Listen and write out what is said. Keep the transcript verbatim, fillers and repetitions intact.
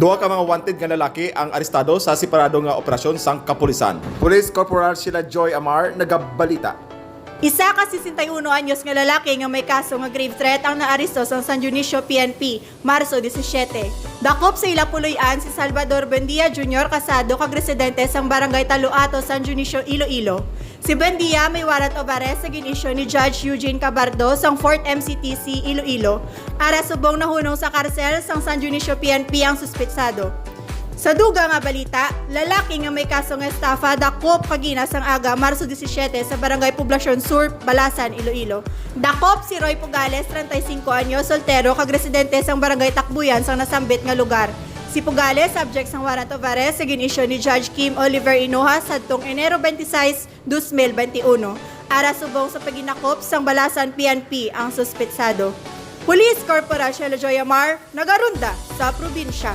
Duha ka mga wanted nga lalaki ang arestado sa separado nga operasyon sang kapulisan. Police Corporal Sheila Joy Amar nagabalita. Isa ka sesenta y uno anyos nga lalaki nga may kaso nga grave threat ang naaresto sang San Dionisio P N P, Marso disisiete. Dakop sa ila puloy-an si Salvador Buendia Junior Casado kag residente sang Barangay Taluato, San Dionisio, Iloilo. Si Buendia may warrant of arrest sa gin-issue ni Judge Eugene Cabardo sang Fourth M C T C Iloilo. Ara subong nahunong sa karsel sang San Dionisio P N P ang suspetsado. Sa dugang nga balita, lalaki nga may kaso nga estafa dakop kagina sang aga, Marso disisiete, sa Barangay Poblacion Sur, Balasan, Iloilo. Dakop si Roy Pugales, treinta y cinco anyos, soltero kag residente sang Barangay Takbuyan sang nasambit nga lugar. Si Pugales subject sang warrant of arrest sa gin-issue ni Judge Kim Oliver Hinojosa sadtong Enero twenty-six, dos mil veintiuno. Ara subong sa paghinakop sang Balasan P N P ang suspetsado. Police Corporal Sheila Joy Amar nagaronda sa probinsya.